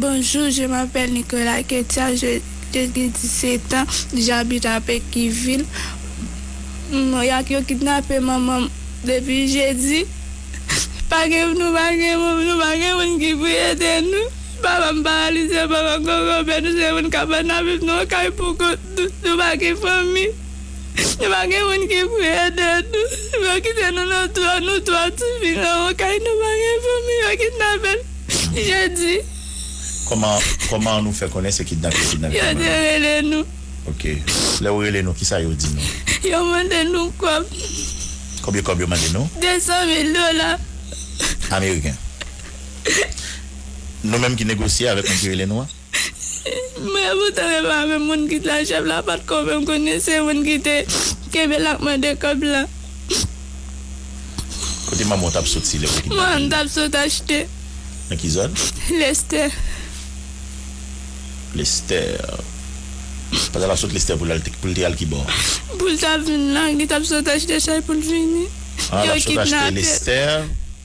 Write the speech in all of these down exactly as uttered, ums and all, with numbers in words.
Bonjour, je m'appelle Nicolas Ketia, je, je gen dix-sept ans, j'habite à Pékiville. Mm, y a, yo kidnape manman m depi jedi. Pa gen, nou pa gen, nou pa gen moun ki pou ede nou. Papa m paralize, papa m kòkòbe, nou se moun k ap ann ap viv nan kay pou kont nou, nou pa gen fanmi. Nou pa gen moun ki pou ede nou. Yo kite nou nan twa, nou twa tifi nan yon kay, nou pa gen fanmi, yo kidnape n jedi. Kòman, kòman nou fè konnen se kidnape, kidnape? Yo te rele nou. Ok. Lè yo rele nou, kisa yo di nou? Yo mande nou kòb. Konbyen kòb yo mande nou? De san mil dola. Ameriken. Nou menm ki negosye avèk moun ki rele nou an? Mwen poutan se pa menm moun ki t la chèf la, pa t konprann, m konnen se moun ki te kenbe l ak mande kòb la. Kote manman w t ap soti lè w te kidnape l? Manman m t ap sot achte. Nan ki zòn? Lestè. Lestè. Pandan l ap sot Lestè pou l al, pou l te al ki bò? Pou l ta vin la, li t ap sot achte chay pou l vini. Ah, l ap sot achte Lestè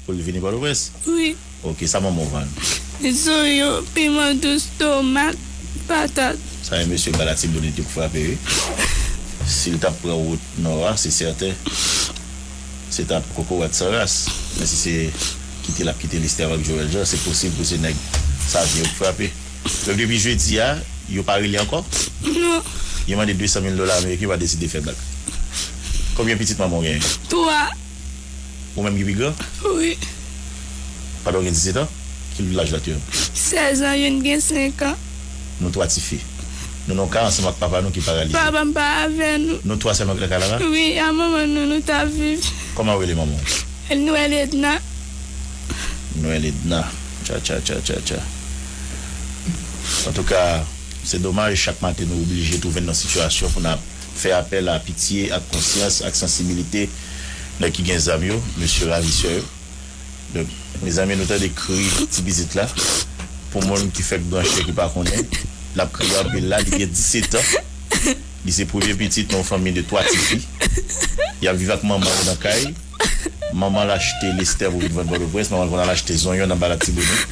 pou l vini Pòtoprens? Wi. Ok, sa manman w vann? Zonyon, piman dous, tomat, patat. Sa e mesye ba Latibonit yo k frape wi. Si l t ap pran wout nò a, se sèten se t ap kokorat san ras. Men si se kite l ap kite Lestè avèk Joel Jean, se posib pou se nèg Savyen yo k frape. Donk depi jedi a, yo pa rele ankò? Non. Yo mande de san mil dola ameriken, yo pa deside fè bak. Konbyen pitit manman w genyen? Twa. Ou menm ki pi gran? Wi. Papa w gen disetan? Ki laj lòt yo? Sèzan, youn gen senkan. Nou twa tifi. Nou nan yon ka ansanm ak papa nou ki paralize. Papa m pa avè nou. Nou twa sèlman ki nan kay la la? Wi, a manman nou nou t ap viv. Kòman yo rele manman w? Noël Edna. Noël Edna. Tcha tcha tcha tcha tcha. Antouka, se domaj, chak maten nou oblije twouve n nan sitiyasyon pou n ap fè apèl a pitye ak konsyans ak sansibilite nèg ki gen zam yo, mesye ravisè yo. Donk, mezanmi, nou tande kri ti pitit la. Pou moun ki fèk branche, ki pa konnen, l ap kriye anpil la, li gen disetan. Li se premye pitit nan yon fanmi de twa tifi. Y ap viv ak manman yo nan kay. Manman l achte Lestè pou vin vann Pòtoprens. Manman l konn al achte zonyon nan ba Latibonit.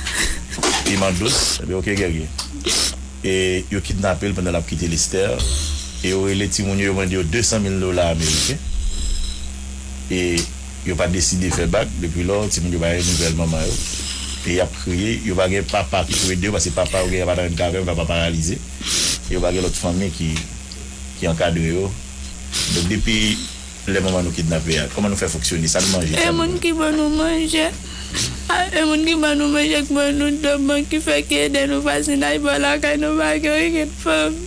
Piman dous. Ebyen, oke, gèrye. E yo kidnape l pandan l ap kite Lestè. E yo rele timoun yo, yo mande yo de san mil dola ameriken. E yo pa deside fè bak. Depi lò, timoun yo pa gen nouvèl manman yo. E y ap kriye. Yo pa gen papa ki pou ede yo, paske papa yo genyen pa t anyen k ap fè, papa paralize. E yo pa gen lòt fanmi ki, ki ankadre yo. Donk, depi lè manman nou kidnape a, kòman nou fè fonksyone? Sa n manje? E moun ki ban nou manje. A, e moun ki ban nou manje, ki ban nou dlo, bon, ki fè ki ede nou vwazinaj bò lakay nou pa gen okenn fanmi.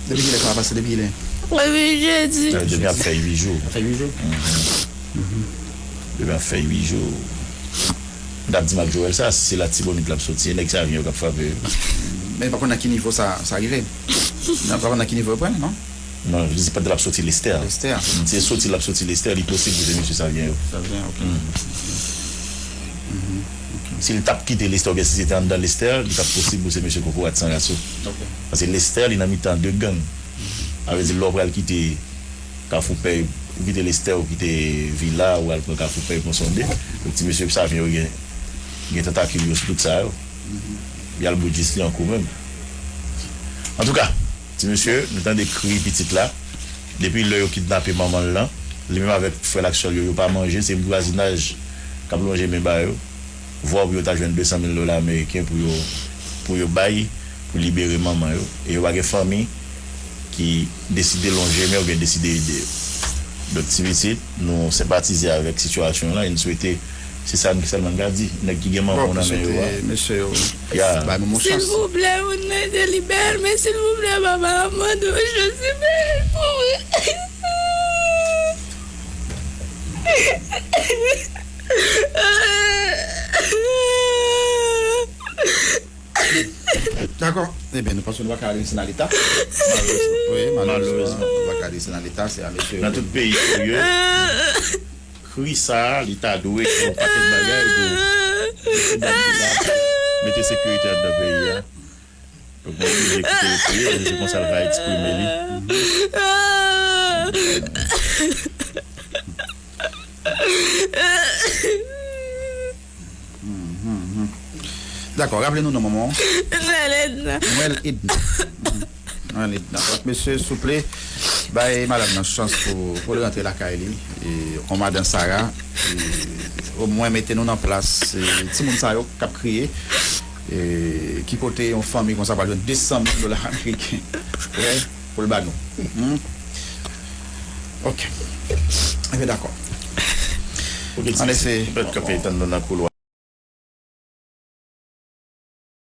Depi kilè sa ap pase? Depi kilè? Depi jedi. Depi ap fè uit jou. Ap fè uit jou? Mhm. Depi ap fè uit jou. M t ap di Mak Joel sa, si se Latibonit l ap soti, e nèg Savyen yo k ap frape yo. Men pa konn nan ki nivo sa, sa rive. Nan, pa konn nan ki nivo yo pran, non? Non, li di pandan l ap soti Lestè. Lestè. Se soti l ap soti Lestè, li posib pou se mesye Savyen yo. Savyen, ok. Si l t ap kite Lestè oubyen si se te anndan Lestè, li t ap posib pou se mesye Kokorat San Ras yo. Ok. Paske Lestè, li nan mitan de gang. Sa vle di, lè w pral kite Kafou Pèy, ou kite Lestè, ou kite Vila, ou al pran Kafou Pèy, pran Sonde. Donk, ti mesye Savyen yo gen, gen tantakil yo sou tout sa yo. Y al bout jis li an kou menm. Antouka, ti mesye, nou tande kri pitit la. Depi lè yo kidnape manman l lan, li menm avèk frè l ak sè l yo, yo pa manje, se vwazinaj k ap lonje men ba yo. Vwa pou yo ta jwenn de san mil dola ameriken pou yo, pou yo bay, pou libere manman yo. E yo pa gen fanmi ki deside lonje men oubyen deside ede yo. Donk, ti pitit, nou senpatize avèk sitiyasyon an la e n swete, se sa n sèlman n ka di, nèg ki gen manman w nan men yo a, bay manman w chans. Silvouplè, moun mwen te libere, men silvouplè, papa, m ap mande w chans, libere l pou mwen. Dakò. Ebyen, nou panse nou pa ka rete nan leta. Malerezman, wi, malerezman, nou pa ka rete nan leta, se a mesye yo. Nan tout peyi, serye, kri sa a, li ta dwe yon pakèt bagay pou mete sekirite anndan peyi a. Donk, mwen oblije kite l kriye, paske se konsa l ka eksprime li. Dakò, raple nou non manman. Nwèl Edna. Nwèl Edna. Nwèl Edna. Donk mesye, souple, bay madanm nan chans pou pou l rantre lakay li. E on madan Sara, e omwen mete nou nan plas, e timoun sa yo k ap kriye. E ki kote yon fanmi konsa pral jwenn de san mil dola ameriken prè pou l ba nou? Hmm? Ok. Ebyen dakò. An efè, Pèt kanpe tann nou nan koulwa.